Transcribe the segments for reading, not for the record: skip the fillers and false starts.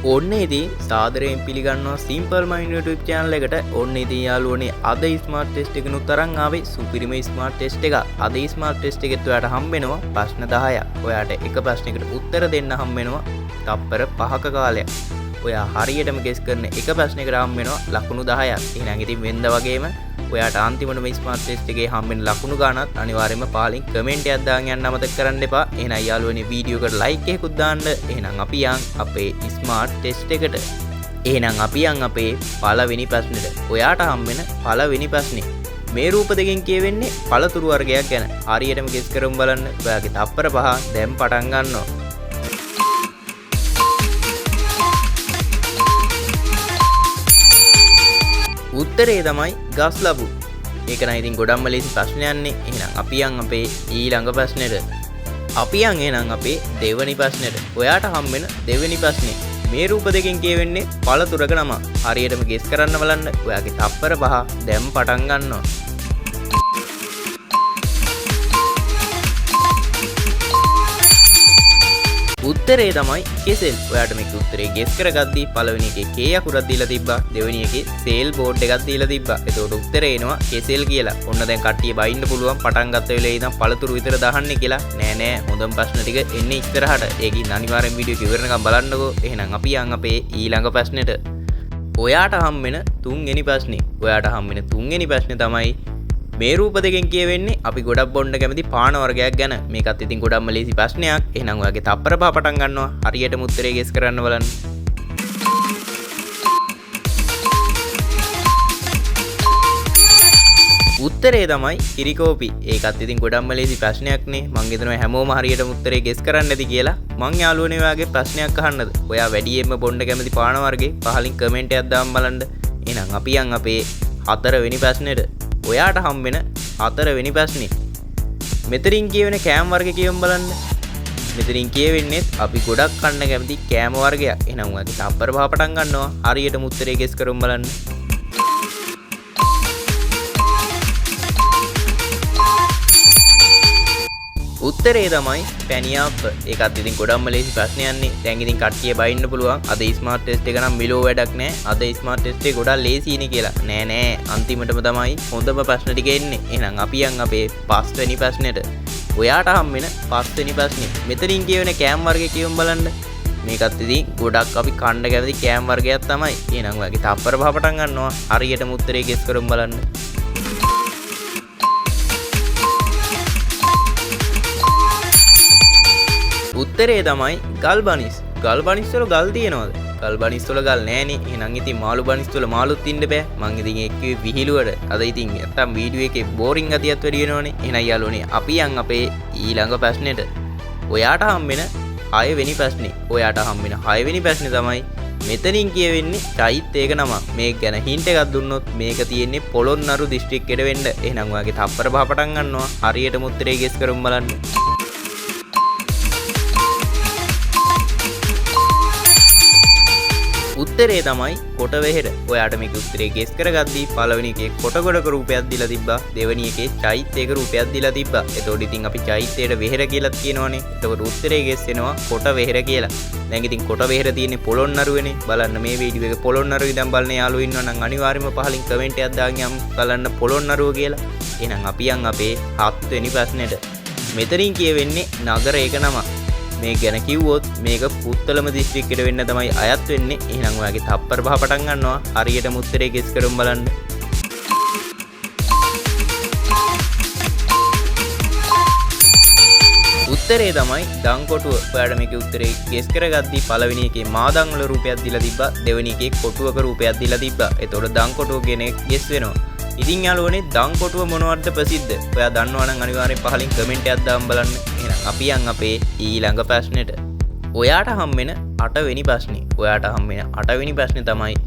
ඔන්න ඉතින් සාදරයෙන් පිළිගන්නවා සිම්පල් මයින්ඩ් YouTube channel එකට. ඔන්න ඉතින් යාළුවනේ අද ස්මාර්ට් ටෙස්ට් එකනුත් අරන් ආවේ සුපිරිම ස්මාර්ට් ටෙස්ට් එකක්. අද ස්මාර්ට් ටෙස්ට් එකෙත් ඔයාට හම්බ වෙනවා ප්‍රශ්න 10ක්. ඔයාට එක ප්‍රශ්නයකට උත්තර දෙන්න හම්බ වෙනවා තප්පර 5ක කාලයක්. ඔයා හරියටම ගෙස් කරන එක ප්‍රශ්නයකට හම්බ වෙනවා ලකුණු 10ක්. එහෙනම් ඉතින් වෙන්ද වගේම ඔයාට අන්තිමට මේ ස්මාර්ට් ටෙස්ට් එකේ හම්බ වෙන ලකුණු ගානත් අනිවාර්යයෙන්ම පහලින් කමෙන්ට් එකක් දාන් යන්න අමතක කරන්න එපා. එහෙනම් යාළුවනේ වීඩියෝ එකට ලයික් එකකුත් දාන්න. එහෙනම් අපි යන් අපේ ස්මාර්ට් ටෙස්ට් එකට. එහෙනම් අපි යන් අපේ පළවෙනි ප්‍රශ්නෙට. ඔයාට හම්බ වෙන පළවෙනි ප්‍රශ්නේ. මේ රූප දෙකෙන් කියවෙන්නේ පළතුරු වර්ගයක් ගැන. හරියටම ගෙස් කරමු බලන්න. ඔයාගේ තප්පර 5 දැන් පටන් ගන්නවා. උත්තරේ තමයි ගස් ලබු. ඒක නම් ඉතින් ගොඩක්ම ලේසි ප්‍රශ්නයක්නේ. එහෙනම් අපි යන් අපේ ඊළඟ ප්‍රශ්නෙට. අපි යන් එහෙනම් අපේ දෙවෙනි ප්‍රශ්නෙට. ඔයාට හම්බ වෙන දෙවෙනි ප්‍රශ්නේ. මේ රූප දෙකෙන් කියවෙන්නේ පළතුරක නම. හරියටම ගෙස් කරන්න බලන්න. ඔයාගේ තප්පර 5 දැන් පටන් ගන්නවා. උත්තරේ තමයි කෙසෙල්. ඔයාට මේක උත්තරේ ගෙස් කරගද්දී පළවෙනි එකේ කේ අකුරක් දීලා තිබ්බා, දෙවෙනි එකේ සේල් බෝඩ් එකක් දීලා තිබ්බා. එතකොට උත්තරේ එනවා කෙසෙල් කියලා. ඔන්න දැන් කට්ටිය බයින්න පුළුවන් පටන් ගත්ත වෙලේ ඉඳන් පළතුරු විතර දහන්නේ කියලා. නෑ නෑ, හොඳම ප්‍රශ්න ටික එන්නේ ඉස්සරහට. ඒකින් අනිවාර්යෙන් වීඩියෝ එක ඉවරනකම් බලන්නකෝ. එහෙනම් අපි යන් අපේ ඊළඟ ප්‍රශ්නෙට. ඔයාට හම් වෙන තුන්වෙනි ප්‍රශ්නේ. ඔයාට හම් වෙන තුන්වෙනි ප්‍රශ්නේ තමයි මේ රූප දෙකෙන් කියවෙන්නේ අපි ගොඩක් බොන්න කැමති පාන වර්ගයක් ගැන. මේකත් ඉතින් ගොඩක්ම ලේසි ප්‍රශ්නයක්. එහෙනම් ඔයාගේ තප්පර 5 පටන් ගන්නවා. හරියටම උත්තරේ ගෙස් කරන්න බලන්න. උත්තරේ තමයි කිරිකෝපි. ඒකත් ඉතින් ගොඩක්ම ලේසි ප්‍රශ්නයක් නේ. මං හිතනවා හැමෝම හරියටම උත්තරේ ගෙස් කරන්න ඇති කියලා. මං යාළුවනේ ඔයාගේ ප්‍රශ්නයක් අහන්නද? ඔයා වැඩියෙන්ම බොන්න කැමති පාන වර්ගේ පහලින් කමෙන්ට් එකක් දාන්න බලන්න. එහෙනම් අපි යන් අපේ හතරවෙනි ප්‍රශ්නෙට. ඔයාට හම්බෙන හතරවෙනි ප්‍රශ්නේ. මෙතනින් කියවෙන කෑම වර්ග කියමු බලන්න. මෙතනින් කියවෙන්නේත් අපි ගොඩක් කන්න කැමති කෑම වර්ගයක්. එහෙනම් ඔයාගේ තප්පර 5 පටන් ගන්නවා. හරියටම උත්තරේ ගෙස් කරමු බලන්න. උත්තරේ තමයි පැණියාප්ප. ඒකත් ඉතින් ගොඩක්ම ලේසි ප්‍රශ්නයක් නේ. දැන් ඉතින් කට්ටිය බයින්න පුළුවන්. අද ස්මාර්ට් ටෙස්ට් එක නම් මිලෝ වැඩක් නෑ. අද ස්මාර්ට් ටෙස්ට් එක ගොඩක් ලේසියිනේ කියලා. නෑ නෑ, අන්තිමටම තමයි හොඳම ප්‍රශ්න ටික එන්නේ. එහෙනම් අපි යන් අපේ පස්වෙනි ප්‍රශ්නෙට. ඔයාට හම් වෙන පස්වෙනි ප්‍රශ්නේ. මෙතනින් කියවෙන කෑම වර්ගය කියමු බලන්න. මේකත් ඉතින් ගොඩක් අපි කන්න කැමති කෑම වර්ගයක් තමයි. එහෙනම් ඔයාගේ තප්පර 5 පටන් ගන්නවා. හරියටම උත්තරේ ගෙස් කරමු බලන්න. උත්තරේ තමයි ගල් බනිස්. ගල් බනිස් වල ගල් තියෙනවද? ගල් බනිස් වල ගල් නෑනේ. එහෙනම් ඉතින් මාළු බනිස් වල මාළුත් ඉන්න බෑ. මං ඉතින් ඒ කිව්වේ විහිළුවට. අද ඉතින් නැත්තම් වීඩියෝ එකේ බෝරින් ගතියත් වැඩි වෙනවනේ. එහෙනම් යාළුවනේ අපි යන් අපේ ඊළඟ ප්‍රශ්නෙට. ඔයාට හම්බ වෙන හයවෙනි ප්‍රශ්නේ. ඔයාට හම්බ වෙන හයවෙනි ප්‍රශ්නේ තමයි මෙතනින් කියවෙන්නේ චෛත්‍යයක නම. මේක ගැන හින්ට් එකක් දුන්නොත් මේක තියෙන්නේ පොළොන්නරු දිස්ත්‍රික්කයට වෙන්න. එහෙනම් ඔයාගේ තප්පර 5 පටන් ගන්නවා. හරියටම උත්තරේ ගෙස් කරමු බලන්න. උත්තරේ තමයි කොට වෙහෙර. ඔයාට මේක උත්තරේ ගෙස් කරගද්දී පළවෙනි එකේ කොට ගොඩක රූපයක් දීලා තිබ්බා, දෙවෙනි එකේ චෛත්‍යයක රූපයක් දීලා තිබ්බා. එතකොට ඉතින් අපි චෛත්‍යයට වෙහෙර කියලාත් කියනවනේ. එතකොට උත්තරේ ගෙස් වෙනවා කොට වෙහෙර කියලා. දැන් ඉතින් කොට වෙහෙර තියෙන්නේ පොළොන්නරුවනේ. බලන්න මේ වීඩියෝ එක පොළොන්නරුව ඉඳන් බලන යාළුවෝ ඉන්නවා නම් අනිවාර්යයෙන්ම පහලින් කමෙන්ට් එකක් දාන් යමු බලන්න පොළොන්නරුව කියලා. එහෙනම් අපි යන් අපේ හත්වෙනි ප්‍රශ්නෙට. මෙතනින් කියවෙන්නේ නගරයක නම. මේ ගැන කිව්වොත් මේක පුත්තලම දිස්ත්‍රික්කයට වෙන්න තමයි අයත් වෙන්නේ. එහෙනම් ඔයාගේ තප්පර 5 පටන් ගන්නවා. හරියටම උත්තරේ ගෙස් කරමු බලන්න. උත්තරේ තමයි දංකොටුව. ඔයාට මේකේ උත්තරේ ගෙස් කරගද්දී පළවෙනි එකේ මාදන් වල රූපයක් දීලා තිබ්බා, දෙවෙනි එකේ කොටුවක රූපයක් දීලා තිබ්බා. එතකොට දංකොටුව කියන එක ගෙස් වෙනවා. ඉතින් යාළුවනේ දංකොටුව මොනවටද ප්‍රසිද්ධ? ඔයා දන්නවා නම් අනිවාර්යෙන් පහලින් කමෙන්ට් එකක් දාන්න බලන්න. එහෙනම් අපි යන් අපේ ඊළඟ ප්‍රශ්නෙට. ඔයාට හම් වෙන අටවෙනි ප්‍රශ්නේ. ඔයාට හම් වෙන අටවෙනි ප්‍රශ්නේ තමයි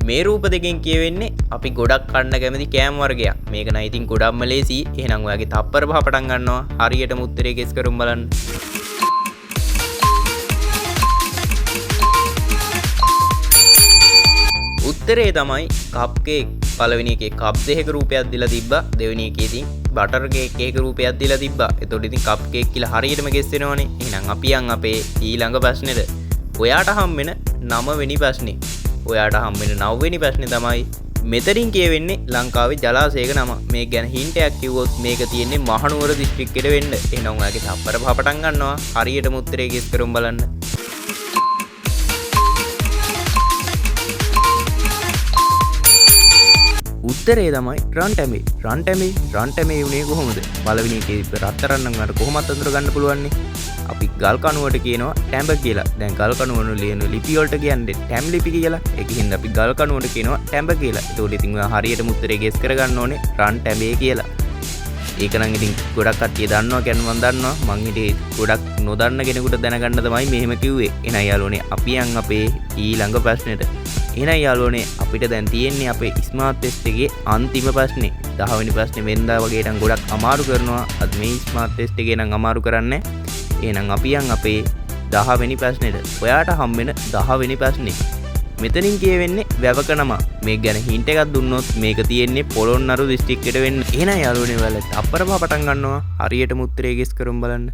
මේ රූප දෙකෙන් කියවෙන්නේ අපි ගොඩක් කන්න කැමති කෑම වර්ගයක්. මේක නම් ඉතින් ගොඩක්ම ලේසි. එහෙනම් ඔයාගේ තප්පර 5 පටන් ගන්නවා. හරියටම උත්තරේ ගෙස් කරමු බලන්න. උත්තරේ තමයි කප් කේක්. පළවෙනි එකේ කප් දෙකක රූපයක් දීලා තිබ්බා, දෙවෙනි එකේ ඉතින් බටර් කේක් එකක රූපයක් දීලා තිබ්බා. එතකොට ඉතින් කප් කේක් කියලා හරියටම ගෙස් වෙනවනේ. එහෙනම් අපි යන් අපේ ඊළඟ ප්‍රශ්නෙට. ඔයාට හම්බෙන 9 වෙනි ප්‍රශ්නේ. ඔයාට හම්බෙන 9 වෙනි ප්‍රශ්නේ තමයි මෙතනින් කියවෙන්නේ ලංකාවේ ජලාශයක නම. මේක ගැන හින්ට් එකක් කිව්වොත් මේක තියෙන්නේ මහනුවර දිස්ත්‍රික්කෙට වෙන්න. එහෙනම් ඔයාගේ තප්පර පහ පටන් ගන්නවා. හරියටම උත්තරේ ගෙස් කරමු බලන්න. උත්තරේ තමයි රන්ටැමේ. රන්ටැමේ රන්ටැමේ වුණේ කොහොමද? පළවෙනි එකේ තිබ්බ රත්තරන් නම් ඔයාලට කොහොමද අඳුර ගන්න පුළුවන්නේ? අපි ගල් කණුවට කියනවා ටැඹ කියලා. දැන් ගල් කණුවන ලියන ලිපි වලට කියන්නේ ටැම් ලිපි කියලා. ඒක හින්දා අපි ගල් කණුවට කියනවා ටැඹ කියලා. ඒතකොට ඉතින් ඔයා හරියටම උත්තරේ ගෙස් කරගන්න ඕනේ රන් ටැඹේ කියලා. ඒක නම් ඉතින් ගොඩක් කට්ටිය දන්නවා කියන්නේ මං දන්නවා. මං හිටියේ ගොඩක් නොදන්න කෙනෙකුට දැනගන්න තමයි මෙහෙම කිව්වේ. එහෙනම් යාළුවනේ අපි යන් අපේ ඊළඟ ප්‍රශ්නෙට. එහෙනම් යාළුවනේ අපිට දැන් තියෙන්නේ අපේ ස්මාර්ට් ටෙස්ට් එකේ අන්තිම ප්‍රශ්නේ. 10 වෙනි ප්‍රශ්නේ වෙනදා වගේ නම් ගොඩක් අමාරු කරනවා. අද මේ ස්මාර්ට් ටෙස්ට් එකේ නම් අමාරු කරන්නේ. එහෙනම් අපි යන් අපේ 10 වෙනි ප්‍රශ්නෙට. ඔයාට හම්බෙන 10 වෙනි ප්‍රශ්නේ. මෙතනින් කියවෙන්නේ වැවක නම. මේක ගැන හින්ට් එකක් දුන්නොත් මේක තියෙන්නේ පොළොන්නරු දිස්ත්‍රික්කයට වෙන්න. එහෙනම් යාළුවනේ ඔයාලා තප්පර පහ පටන් ගන්නවා. හරියටම උත්තරේ ගෙස් කරමු බලන්න.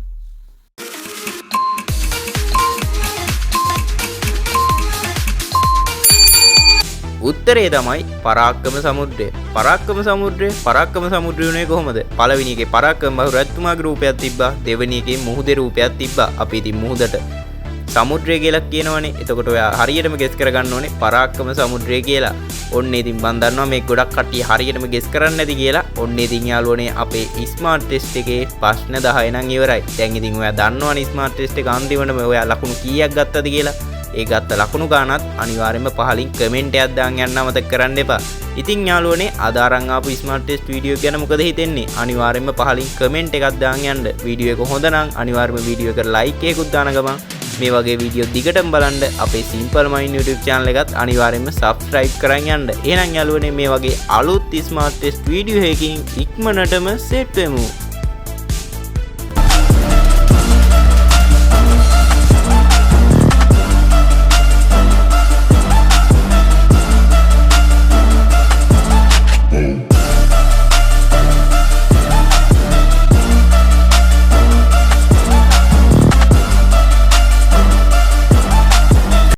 උත්තරේ තමයි පරාක්‍රම සමුද්‍රය. පරාක්‍රම සමුද්‍රය පරාක්‍රම සමුද්‍රය උනේ කොහොමද? පළවෙනි එකේ පරාක්‍රම බහු රජතුමාගේ රූපයක් තිබ්බා. දෙවෙනි එකේ මුහුදේ රූපයක් තිබ්බා. අපි ඉතින් මුහුදට සමුද්‍රය කියලා කියනවනේ. එතකොට ඔයා හරියටම ගෙස් කරගන්න ඕනේ පරාක්‍රම සමුද්‍රය කියලා. ඔන්න ඉතින් මං දන්නවා මේ ගොඩක් කට්ටිය හරියටම ගෙස් කරන්නේ නැති කියලා. ඔන්න ඉතින් යාළුවනේ අපේ ස්මාර්ට් ටෙස්ට් එකේ ප්‍රශ්න 10 නම් ඉවරයි. දැන් ඉතින් ඔයා දන්නවනේ ස්මාර්ට් ටෙස්ට් එක අන්තිමටම ඔයා ලකුණු කීයක් ගත්තද කියලා. ඒ ගත්ත ලකුණු ගානත් අනිවාර්යයෙන්ම පහලින් කමෙන්ට් එකක් දාන් යන්න අමතක කරන්න එපා. ඉතින් යාළුවනේ අද අරන් ආපු ස්මාර්ට් ටෙස්ට් වීඩියෝ ගැන මොකද හිතෙන්නේ? අනිවාර්යයෙන්ම පහලින් කමෙන්ට් එකක් දාන් යන්න. වීඩියෝ එක හොඳ නම් අනිවාර්යයෙන්ම වීඩියෝ එකට ලයික් එකකුත් දාන ගමන් මේ වගේ වීඩියෝ දිගටම බලන්න අපේ සිම්පල් මයින්ඩ් YouTube channel එකත් අනිවාර්යයෙන්ම subscribe කරන් යන්න. එහෙනම් යාළුවනේ මේ වගේ අලුත් ස්මාර්ට් ටෙස්ට් වීඩියෝ එකකින් ඉක්මනටම සෙට් වෙමු.